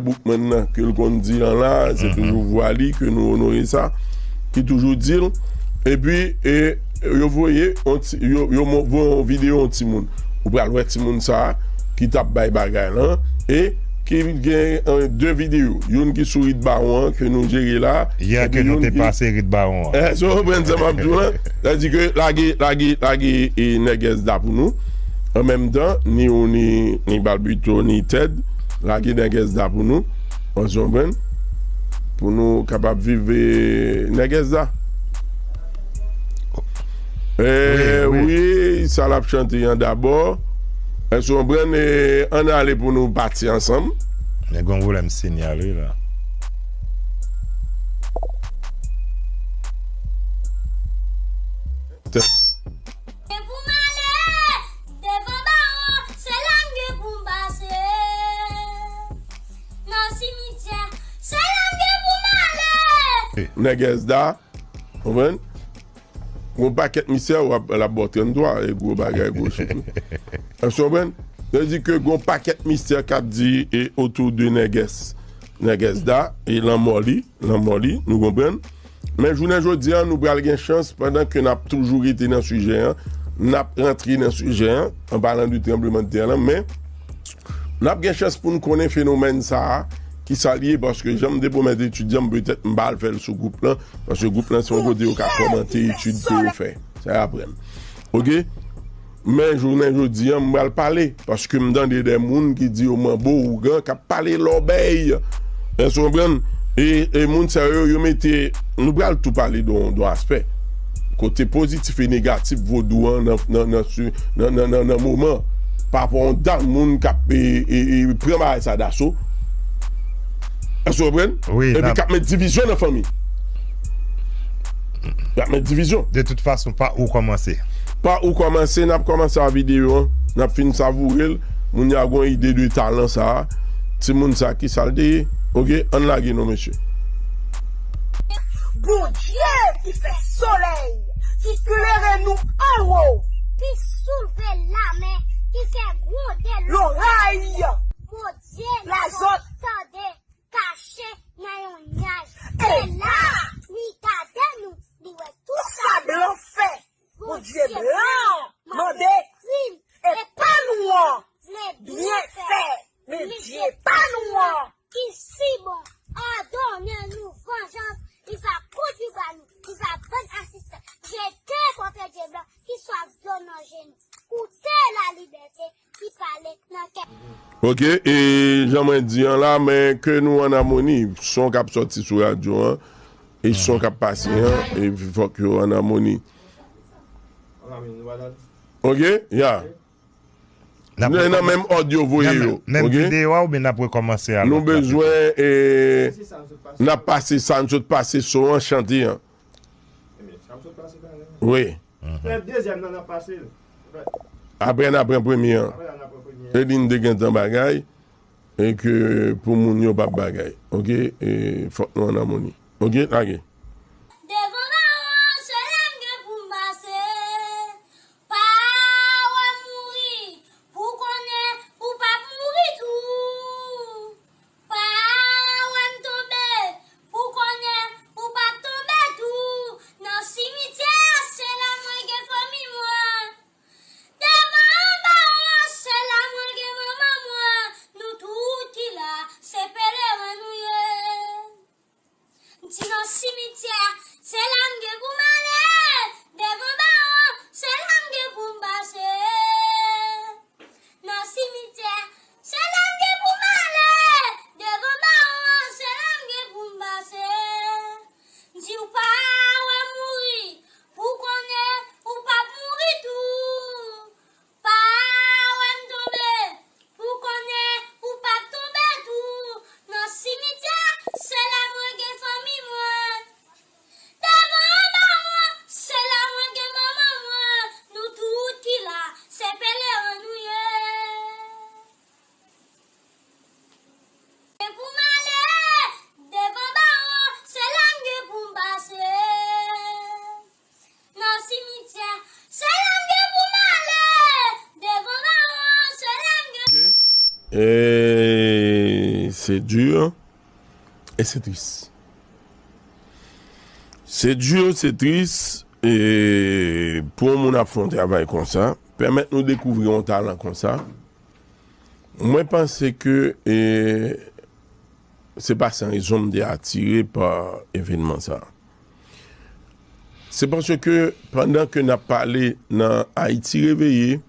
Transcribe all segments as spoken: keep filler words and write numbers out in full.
Boukman nan, ke l konn di an la, se toujou vwa li ke nou onore sa, ki toujou di l. Epi, e, yo voye, on ti, yo, yo mo- voye yon videyo yon timoun. Ou pral wè timoun sa a ki t ap bay bagay lan, e ki gen, e, de videyo. Youn ki sou Rit Bawon an, ke nou jere la, Yè epi ke nou youn te ki pase Rit Bawon an. Eh, so, w konprann sa m ap di w lan? Sa di ke lage, lage, lage, e, Nègès Da pou nou. An menm tan, ni ou, ni, ni Balbito, ni Ted, lage Nègès Da pou nou. Èske w konprann? Pou nou kapab viv, e, Nègès Da. Eh, wi, wi, sa l ap chante an dabò. Èske w konprann? E, ann ale pou nou pati ansanm. Men gen yon pwoblèm sinyal, wi, la. Te- Gen pou m ale devan bawon, se la m gen pou m pase. Nan simityè, se la m gen pou m ale. Nègès Da, konprann? Gon pakèt mistè, w ap, l ap ba w tranntwa, e gwo bagay, gwo chif, wi. Èske w konprann? Sa vle di ke gon pakèt mistè k ap di, e, otou de Nègès, Nègès Da, e lanmò li, lanmò li, nou konprann? Men jounen jodi a, nou pral gen chans, pandan ke n ap toujou rete nan sijè an, n ap rantre nan sijè an, an palan de tranblemanntè lan, men n ap gen chans pou n konnen fenomèn sa a, ki sa l ye, paske jan m te pwomèt etidyan m, petèt m pa al fè l sou gwoup lan, paske gwoup lan se yon kote yo ka kòmante etid ke yo fè. Sa y aprann. Oke? Men jounen jodi a, m pral pale, paske m tande de moun ki di yo manbo, ougan, k ap pale lòbèy. Èske w konprann? E, e moun sa yo, yo mete, nou pral tou pale de yon, de yon aspè. Kote pozitif e negatif vodou an nan, nan, nan, nan, nan, nan, nan moman. Pa rapò a yon dam moun k ap, e, e, e, pran bagay sa daso. Èske w konprann? Wi, epi n ap k ap met divizyon nan fanmi. Y ap met divizyon. De tout fason, pa ou kòmanse. Pa ou kòmanse, n ap kòmanse a videyo an. N ap fin savoure l. Moun yo a gon ide de talan sa a. Timoun sa a, ki sa l te ye? Oke, ann lage non, mesye. Bondye ki fè solèy, ki klere nou anwo, ki soulve lamè, ki fè gwonde loray. Bondye, lazòt, tande, kache nan yon nyaj. E la, li gade nou, li wè tout sa blan fè. Bondye blan mande krim e pa nou an byen fè. Men Dye pa nou an ki si bon, òdone nou vanjans, li va kondui ba nou, li va ban n asistans. Jete kont Dye blan ki swaf dlo nan je nou. Koute lalibète ki pale nan kè. Oke, e jan mwen di an la, men ke nou an amoni, son k ap sòti sou radyo an, e son k ap pase an, e fòk yo an amoni. Oke, ya. N ap nan, nan menm òd yo voye yo, menm oke? Videyo a oubyen n ap rekòmanse a lòt la? Nou bezwen, e, n ap pase sa n sot pase, son an, chante an. Wi. Dezyèm nan n ap pase l. Apre n ap pran premye an. Apre n ap pran premye an. E li n te gentan bagay. E ke pou moun yo p ap bagay. Oke? E fòk nou an amoni. Oke? Lage. Devan bawon, se la m gen pou m pase. Pa wè m mouri, pou konnen ou p ap mouri tou. Pa wè m tonbe, pou konnen ou p ap tonbe tou. Nan simityè a, se la mwen gen fanmi mwen. Devan bawon an, se la mwen gen manman mwen. Nou tout ki la, se pelerin nou ye. M di nan simityè, se la m gen pou m ale. Devan bawon, se la m gen pou m pase. Nan simityè, se la m gen pou m ale. Devan bawon, se la m gen pou m pase. M di w pa wè m mouri, pou konnen ou p ap mouri tou. Pa wè m tonbe, pou konnen ou p ap tonbe tou. Nan simityè, se la mwen gen fanmi mwen. Devan bawon an, se la mwen gen manman mwen. Nou tout ki la, se pelerin nou ye. Gen pou m ale devan bawon, se la m gen pou m pase. Nan simityè, se la m gen pou m ale. Devan bawon, se la m gen. E C'est dur et c'est triste. C'est dur, c'est triste, e pou yon moun ap fè yon travay konsa, pèmèt nou dekouvri yon talan konsa, mwen panse ke e, se pa san rezon m te atire pa evènman sa. Se paske pandan ke n ap pale nan Ayiti Reveye,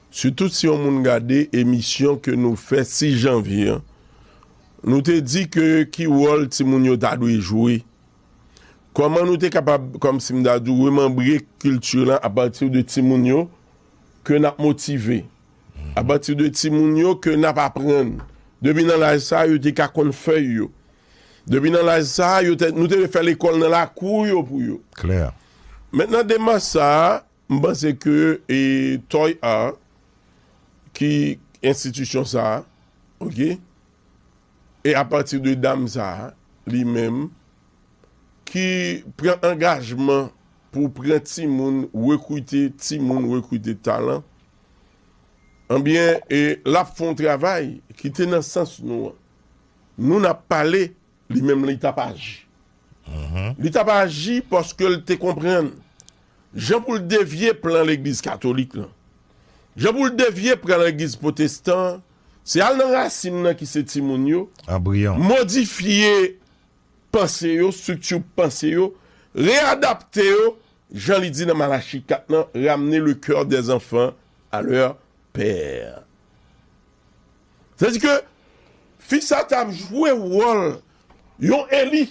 sitou si yon moun gade emisyon ke nou fè sis janvye an, nou te di ke ki wòl timoun yo ta dwe jwe. Kòman nou te kapab, kòmsi m ta di w, remanbre kilti lan apati de timoun yo ke n ap motive, apati de timoun yo ke n ap aprann. Depi nan laj sa a, yo te ka konn fèy yo. Depi nan laj sa a, yo te, nou te fè lekòl nan lakou yo pou yo. Klè. Mentnan, demach sa a, m panse ke e, Toy Art, ki enstitisyon sa a, oke, e apati de dam sa a, li menm, ki pran angajman pou pran timoun, rekrite timoun, rekrite talan, anbyen, e l ap fè yon travay ki te nan sans nou an. Nou n ap pale, li menm li t ap aji. Li t ap aji paske l te konprann jan pou l devye plan legliz katolik lan, jan pou l devye plan legliz pwotestan an, se al nan rasin nan ki se timoun yo, modifye panse yo, estrikti panse yo, reyadapte yo, jan li di nan Malachi kat lan, ramener le cœur des enfants à leur père. Sètadi ke fi sa t ap jwe wòl yon Eli,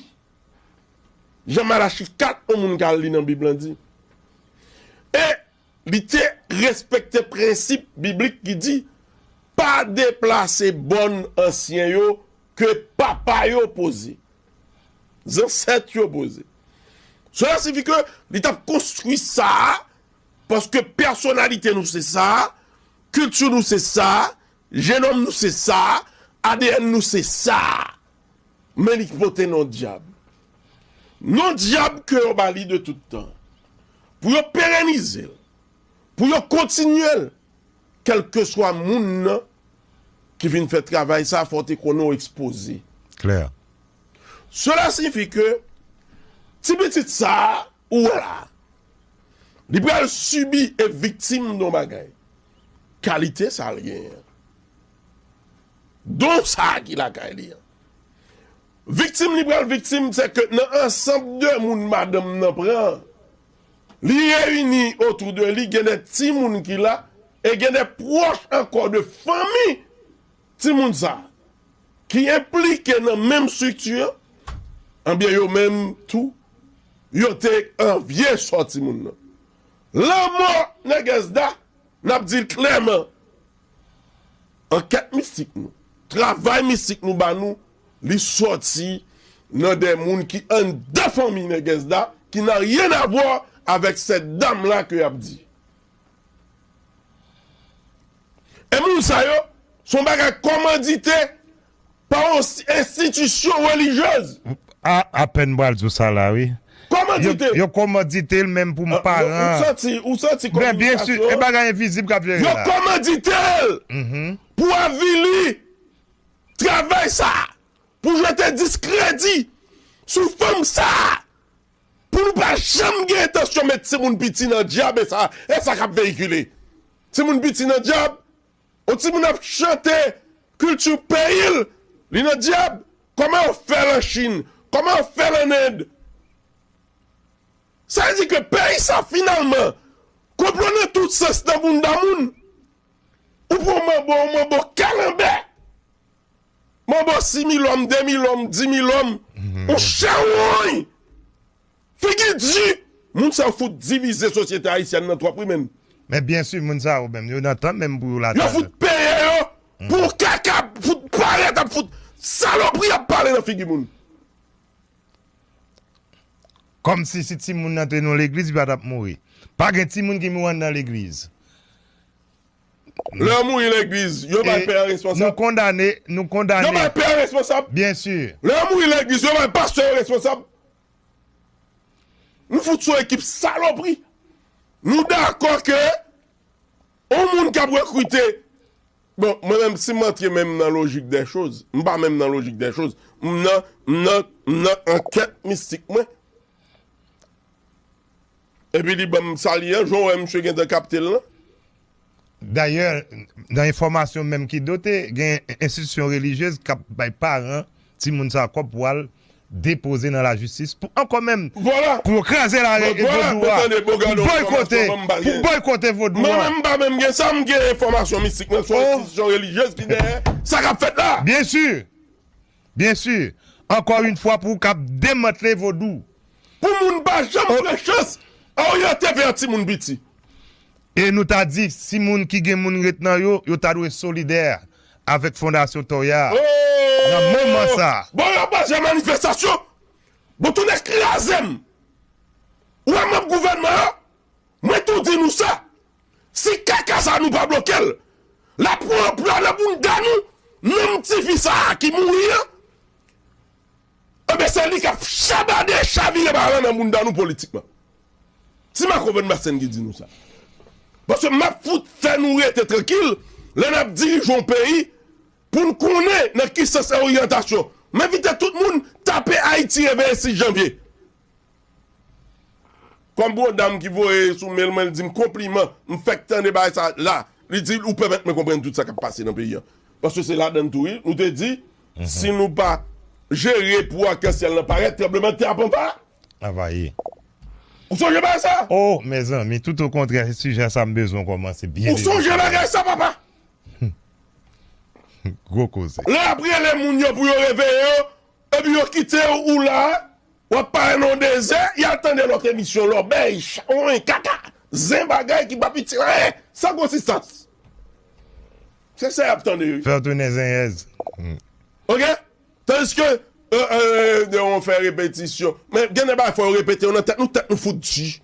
jan Malachi kat, yon moun k al li nan Bib lan di. E li te respekte prensip biblik ki di, pa deplase bòn ansyen yo ke papa yo poze, zansèt yo poze. Sela sifi ke li t ap konstwi sa a, paske pèsonalite nou se sa a, kilti nou se sa a, jenòm nou se sa a, A D N nou se sa a. Men li pote non dyab. Non dyab ke yo ba li de tout tan. Pou yo perenize l, pou yo kontinye l, kèlkeswa moun nan ki vin fè travay sa, fò w te konnen w ekspoze. Klè. Sela sifi ke ti pitit sa a, ou wè la, li pral sibi e viktim de yon bagay. Kalite sa l genyen an. Don sa a ki lakay li an. Viktim li pral viktim, se ke nan ansanm de moun madanm nan pran, li reyini otou de li, gen de timoun ki la, e gen de pwòch ankò de fanmi timoun sa a ki enplike nan menm estrikti an, anbyen yo menm tou, yo te anvye sò timoun nan. Lanmò Nègès Da, n ap di l klèman, ankèt mistik nou, travay mistik nou ba nou, li sòti nan de moun ki anndan fanmi Nègès Da, qui n'a rien à voir avec cette dame là ke y ap di. E moun sa yo, se yon bagay kòmandite pa yon enstitisyon relijyez. A, apèn m pral di w sa la, wi. Kòmandite. Yo, yo kòmandite l menm pou m paran. Ou santi, ou santi kòminikasyon. Byen si, e bagay envizib k ap jere la. Yo kòmandite l pou avili travay sa, pou jete diskredi sou fanm sa. Pou nou pa janm gen entansyon met timoun piti nan dyab, e sa, e sa k ap veyikile. Timoun piti nan dyab, yon timoun ap chante kilti peyi l, li nan dyab. Kòman yo fè l an Chin? Kòman yo fè l an End? Sa vle di ke peyi sa, finalman, konplo nan tout sans nan bounda moun. Ou pran manbo, yon manbo kalanbè. Manbo sis mil lòm, de mil lòm, di mil lòm. Yon chawony. Figi di. Moun sa yo fout divize sosyete ayisyèn nan twòp, wi, menn. Men byen si, moun sa yo menm, yo nan tan menm pou yo la. Yo fout peye yo pou kaka, fout parèt ap fout salopri ap pale nan figi moun. Kòmsi si timoun nan te nan legliz, li pa t ap mouri. Pa gen timoun ki mouri anndan legliz. Lè yo mouri legliz, yo bay pè a responsab. Nou kondane, nou kondane. Yo bay pè a responsab. Byen si. Lè yo mouri legliz, yo bay pastè yo responsab. Nou fout sou ekip salopri. Nou dakò ke yon moun k ap rekrite Bon, mwen menm, si m antre menm nan lojik dè choz, m pa menm nan lojik dè choz. M nan, m nan, m nan ankèt mistik mwen. Epi li ban m sa li an, jan w wè misye gentan kapte l lan. Dayè, nan enfòmasyon menm ki dote, gen enstitisyon relijyez k ap bay paran timoun sa kòb pou al depoze nan lajistis pou ankò menm Vwala! pou yo kraze lare Bon, vwala, vodou a, men tande, bon, gade pou yon boykote, enfòmasyon, ban m ba pou gen. Boykote vodou Mwen a. Menm m pa menm gen sa, m gen enfòmasyon mistik nan sou Oh. enstitisyon relijyez ki dèyè sa k ap fèt la. Byen si. Byen si. Ankò yon fwa pou w kab demantle vodou. Pou moun pa janm pran chans oryante vè timoun piti. E nou ta di, si moun ki gen moun ret nan yo, yo ta dwe solidè avèk Fondasyon Toya a. Nan moman sa. Bon, yo pase manifestasyon. Bon, tounen kraze m. Ou wè manm gouvènman an? Mwen tou di nou sa. Si kaka sa nou pa bloke l, l ap pran anplwa nan bounda nou, menm tifi sa a ki mouri an, enben se li k ap chabade chavire balan nan bounda nou politikman. Ti Marco Van Basten ki di nou sa. Paske m ap fout fè nou rete trankil lè n ap dirije yon peyi pou n konnen nan ki sans e oryantasyon. M envite tout moun tape Ayiti Reveye sis janvye. Kòm pou yon dam ki voye sou mail mwen, li di m konpliman, m fèk tande bagay sa la. Li di ou pèmèt mwen konprann tout sa k ap pase nan peyi an. Paske se ladann tou wi, nou te di, si nou pa jere pou akansyèl lan parèt, tranblemanntè ap anva. Anvayi. Ou sonje bagay sa? Oh, mezanmi, tout okontrè, sijè sa m bezwen kòmanse byen. Ou sonje bagay sa, papa? Gwo koze. Lè y ap rele moun yo pou yo reveye yo, epi yo kite ou la, w ap pale nan dezè, y al tande lòt emisyon, lòbèy, chawony, kaka, zen bagay ki p ap itil anyen, san konsistans. Se sa y ap tande wi. Fè w tounen zenyèz. Oke? Tandiske, euh, euh, de yon fè repetisyon. Men gen de bagay fò yo repete yo nan tèt nou, tèt nou fout di.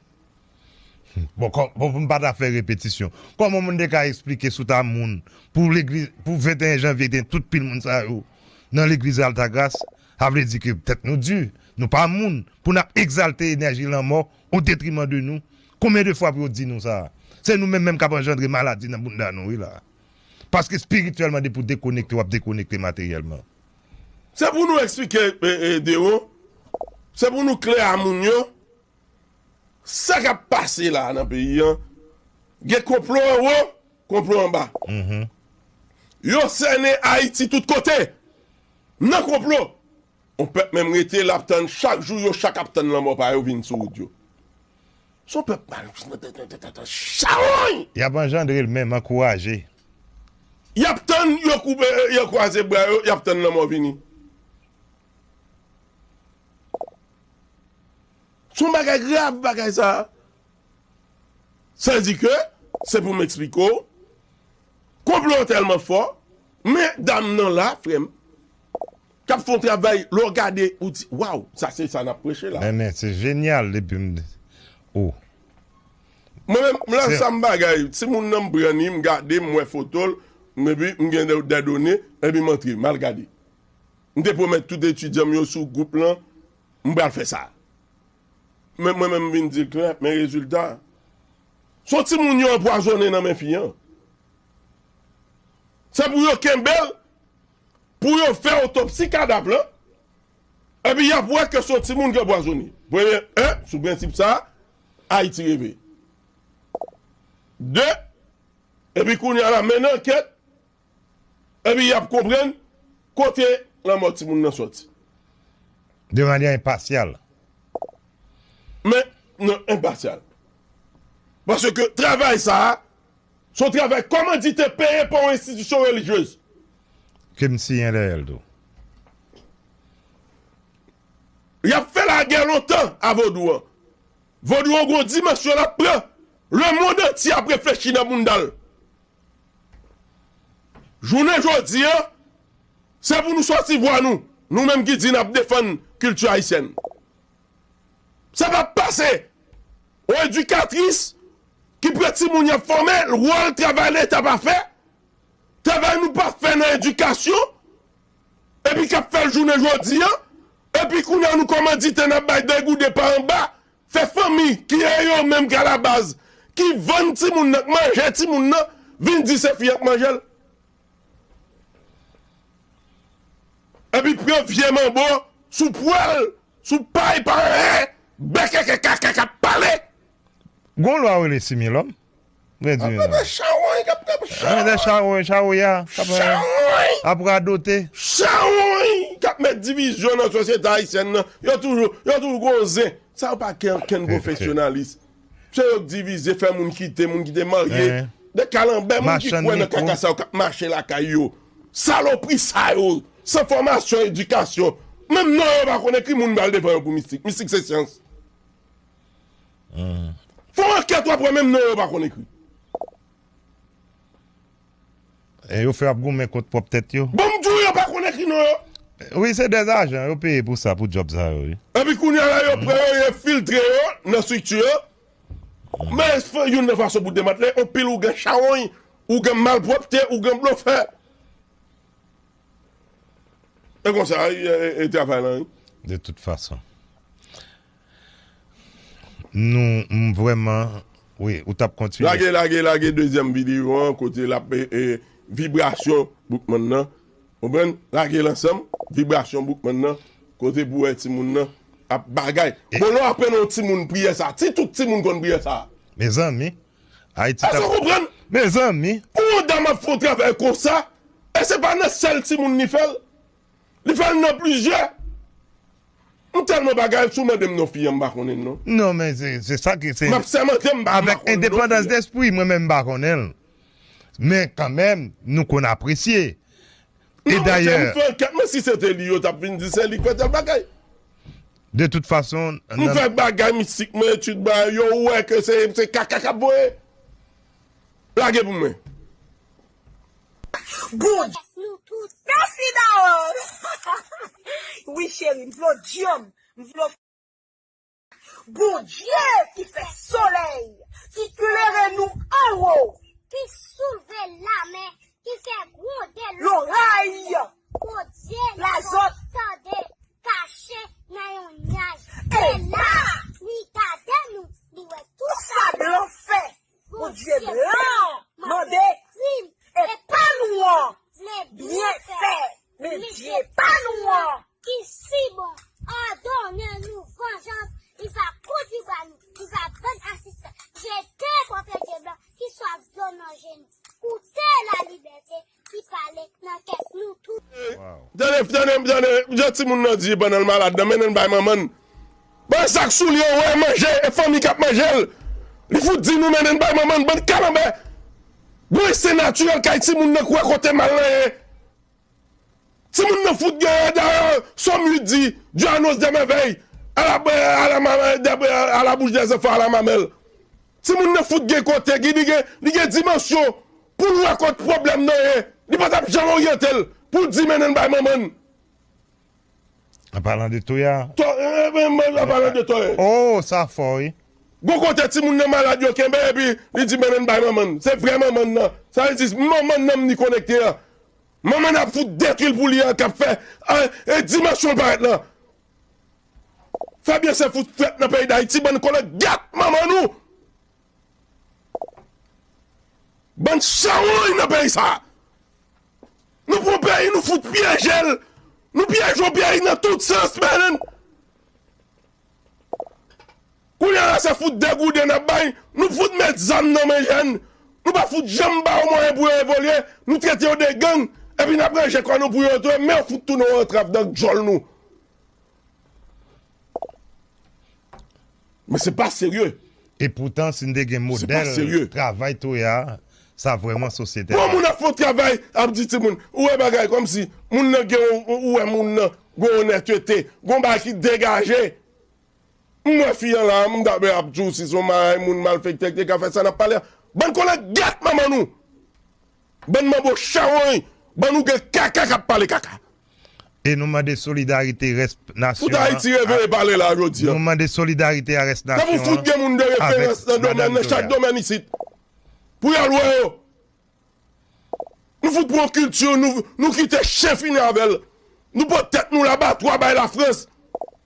Bon, kò, bon, pou m pa ta fè repetisyon. Kòman moun te ka eksplike sou ta moun pou legliz, pou venteyen janvye gen tout pil moun sa yo nan legliz Altagras? Sa vle di ke tèt nou di, nou pa moun pou n ap egzalte enèji lanmò o detriman de nou. Konbyen de fwa pou yo di nou sa? Se nou menm menm k ap anjandre maladi nan bounda nou wi la. Paske espirityèlman depi w dekonekte, w ap dekonekte materyèlman. Se pou nou eksplike, e, e, Dewo. Se pou nou klè a moun yo. Sa k ap pase la nan peyi an, gen konplo anwo, konplo anba. Yo sènen Ayiti tout kote. Nan konplo. Yon pèp menm rete l ap tann chak jou, yo chak ap tann lanmò pa yo vin sou wout yo. Se yon pèp mal, chawony! Y ap anjandre l menm, ankouraje. Y ap tann yo koupe, yo kwaze bra yo, y ap tann lanmò vini. Se yon bagay grav, bagay sa a. Sa di ke, se pou m eksplike w, konplo an tèlman fò, men dam nan la, frè m, k ap fè yon travay, lè w gade, ou di, waw, sa se sa n ap preche la. Men, men, se jenyal depi m. Oh. Mwen menm, m lan sa m bagay, timoun nan m pran ni, m gade, m wè foto l, epi m gen de, de done, epi m antre, m al gade. M te pwomèt tout etidyan m yo sou gwoup lan, m pral fè sa. Men mwen menm m vin di l klè, men rezilta. Se yon timoun yo anpwazonnen nan men fi an. Se pou yo kenbe l, pou yo fè otopsi kadav lan, epi y ap wè ke se yon timoun ki anpwazonnen. Premye, en, sou prensip sa a, Ayiti reveye. De, epi kounye a la, mennen ankèt, epi y ap konprann kote lanmò timoun nan sòti. De manyè enpasyal. Men, non, enpasyal. Paske travay sa a, se yon travay kòmanditè peye pa yon enstitisyon relijyez. Ke m siyen dèyè l tou. Y ap fè lagè lontan a vodou an. Vodou an gon dimansyon l ap pran. Lemonn antye ap reflechi nan bounda l. Jounen jodi an, se pou nou sòti vwa nou, nou menm ki di n ap defann kilti ayisyèn. Sa p ap pase. Yon edikatris ki pran timoun y ap fòme, wòl travay Leta pa fè, travay nou pa fè nan edikasyon, epi k ap fè l jounen jodi an, epi kounye a nou kòmanditè n ap bay degoude pa anba, fè fanmi ki e yo menm k alabaz, ki vann timoun nan, k manje timoun nan, vin di se fi an k manje l. Epi pran vye manbo sou pwèl, sou pay, pa anyen, bèkèkè kaka k ap pale. Gon lwa yo rele similòm. Mwen di, apre chawony k ap, k ap chawony. Chawony, chawony, chawony. Ap radote. Chawony k ap met divizyon nan sosyete ayisyèn nan. Yo toujou, yo toujou gon zen. Sa yo pa gen okenn pwofesyonalis. Se yo k divize, fè moun kite, moun ki te marye. De kalanbè, moun ki kwè nan kaka sa yo k ap mache lakay yo. Salopri sa yo, san fòmasyon, edikasyon. Menm non yo pa konn ekri, moun pral devan yo pou mistik. Mistik se syans. Fè yon ankèt, w ap wè menm non yo pa konn ekri. E yo fè ap goumen kont pwòp tèt yo. Bon, m di w, yo pa konn ekri non yo. Wi, se dèzajan yo peye pou sa, pou djòb sa yo, wi. Epi kounye a la, yo pran yo, yo enfiltre yo nan estrikti yo. Men youn nan fason pou demantle, anpil ougan chawony, ougan malpwòpte, ougan blofè. E konsa, e, e, e travay lan, wi. De tout fason. Nou, m vrèman, wi, ou t ap kontinye. Lage, lage, lage dezyèm videyo an, kote l ap, e, e, vibrasyon Boukman nan. Konprann? Lage l ansanm, vibrasyon Boukman nan, kote pou wè timoun nan ap bagay. Bon, lè w aprann yon timoun priyè sa, ti tout timoun konn priyè sa. Mezanmi, Ayiti t ap. Èske w konprann? Mezanmi. Pou yon dam ap fè yon travay konsa, e se pa nan sèl timoun li fè l. Li fè l nan plizyè. M tèlman bagay, si w mande m non fi an, m pa konnen l non. Non, men se, se sa ki, se. M ap sèmante, m pa, m pa konnen non fi an. Avèk endepandans despri, mwen menm m pa konnen l. Men kanmenm, nou konn apresye. E dayè, m fè ankèt, men si se te li, yo t ap vin di se li k fè tèl bagay. De tout fason, m fè bagay mistik, mwen etid bagay, yo wè ke se, se kaka k ap voye. Lage pou mwen. Bondye. Mèsi, dawòl. Wi, cheri, m vle w dyanm. M vle w Bondye ki fè solèy, ki klere nou anwo, ki soulve lamè, ki fè gwonde loray, Bondye, lazòt, tande, kache nan yon nyaj. E la, li gade nou, li wè tout sa blan fè. Bondye blan mande krim e pa nou an byen fè. Men Dye pa nou an ki si bon, òdone nou vanjans, li va kondi ba nou, li va ban n asistans. Jete kont Dye blan ki swav dlo nan je nou. Koute lalibète ki pale nan kè nou tou. Tande, tande, tande, jan timoun nan di pandan l malad nan, mennen l bay manman n. Ban sa k sou li an, wè manje, e fanmi k ap manje l. Li fout di nou mennen l bay manman n, bann kalanbè. Bon, e se natirèl kay timoun nan kwè kote mal lan ye. Timoun nan fout gen, dayè, Sòm uit di, Dieu annonce des merveilles à la, à la, à la bouche des enfants, à la mamelle. Timoun nan fout gen kote, li gen, li gen dimansyon pou l wè kot pwoblèm nan ye. Li pa t ap janm oryante l pou l di mennen l bay manman n. An palan de toya. To, e, e, e, an palan de toya. Oh, sa fò, wi. Gon kote timoun nan malad yo kenbe epi li di mennen l bay manman n. Se vrè manman n nan. Sa vle di manman n nan m ni konekte an. Manman n ap fout detwi l pou li an k ap fè, a, e dimansyon l parèt lan. Fabien se fout fèt nan peyi Dayiti, bann kolè gat manman nou. Bann chawony nan peyi sa. Nou pran peyi, nou fout pyeje l. Nou pyeje yon peyi nan tout sans, mennen. Kounye a la, se fout degouden n ap bay. Nou fout met zam nan men jèn. Nou pa fout janm ba yo mwayen pou yo evolye. Nou trete yo de gang. Epi n ap ranje kò nou pou yo retounen. Men yo fout tounen yon antrav nan djòl nou. Men se pa serye. E poutan, si n te gen modèl travay toya, sa vrèman sosyete. Bon, moun ap fè yon travay, ap di timoun, ou wè bagay kòmsi, moun nan gen, ou, ou wè moun nan, gen onètete, gen bagay ki degaje. M wè fi an la, m ta ap di w si se yon maray moun malfektè ki te ka fè sa n ap pale a. Bann kolè gat manman nou! Bann manbo chawony! Bann ougan kaka k ap pale kaka! E nou mande solidarite rès nasyon an. Fout Ayiti reveye pale la jodi a. Nou mande solidarite a rès nasyon an. Tanpri fout gen moun de referans nan domèn, nan chak domèn isit. Pou y al wè yo. Nou fout pran kilti, nou, nou kite chen fini avè l. Nou pot tèt nou labatwa bay Lafrans.